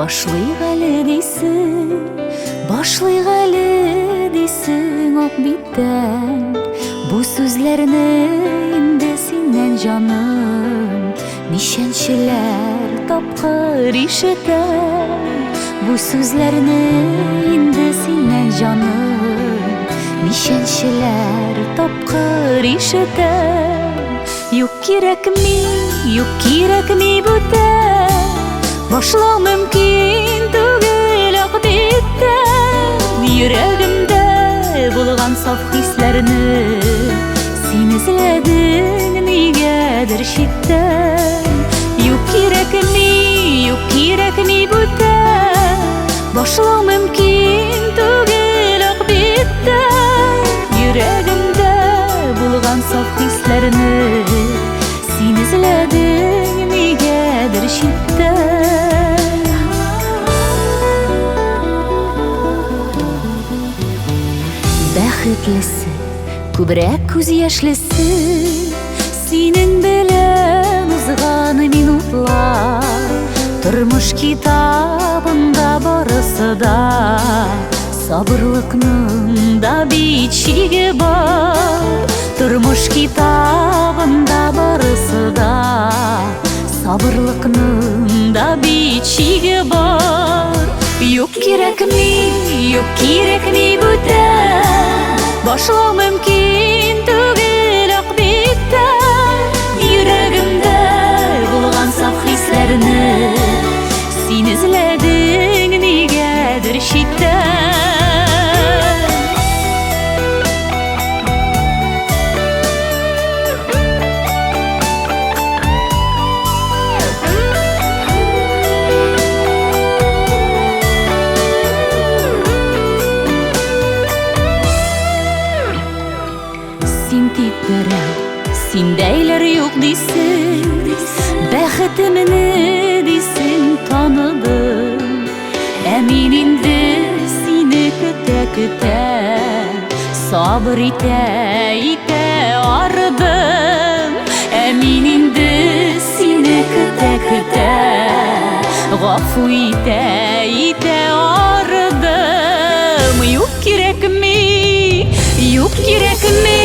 Башлыйк әле дисең, башлыйк әле дисең ак биттән. Бу сүзләрне инде синнән, җаным, ничәнчеләр тапкыр ишетәм. Бу сүзләрне инде синнән, җаным, ничәнчеләр тапкыр ишетәм. Юк кирәкми, юк кирәкми бүтән. Башлау мөмкин түгел ак биттән. Йөрәгемдә булган саф хисләрне син эзләдең нигәдер читтән. Юк кирәкми, юк кирәкми бүтән. Башлау мөмкин түгел ак биттән. Йөрәгемдә булган саф хисләрне син эзләдең нигәдер читтән. Бәхетлесе, күбрәк күз яшьлесе, синең белән узган минутлар. Тормыш китабында барысы да, сабырлыкның да бит чиге бар. Тормыш китабында барысы да, сабырлыкның да бит чиге бар. Юк кирәкми, юк кирәкми бүтән. Башлау мөмкин түгел ак биттән. Йөрәгемдә булган саф хисләрне син эзләдең нигәдер читтән. Син тик берәү, синдәйләр юк дисең, бәхетемне дисең таныдым. Ә мин инде сине көтә-көтә, сабыр итә-итә арыдым. Ә мин инде сине көтә-көтә, гафу итә-итә арыдым. Юк кирәкми, юк кирәкми,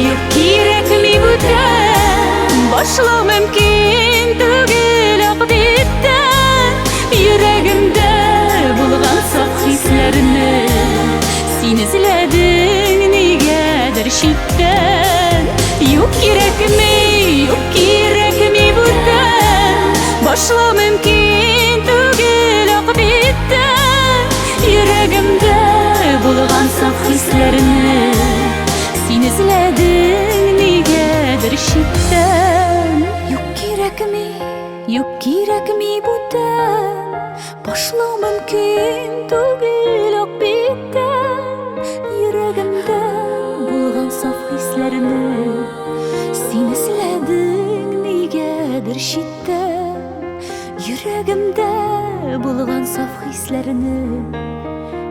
юк кирәкми бүтән. Башлау мөмкин түгел ак биттән. Йөрәгемдә булган саф хисләрне син эзләдең нигәдер читтән. Юк кирәкми, юк кирәкми бүтән. Башлау мөмкин түгел ак биттән. Йөрәгемдә булган саф хисләрне син эзләдең нигәдер читтән. Юк кирәкми, юк кирәкми бүтән. Башлау мөмкин түгел ак биттән. Йөрәгемдә булган саф хисләрне син эзләдең нигәдер читтән. Йөрәгемдә булган саф хисләрне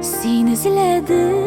син эзләдең.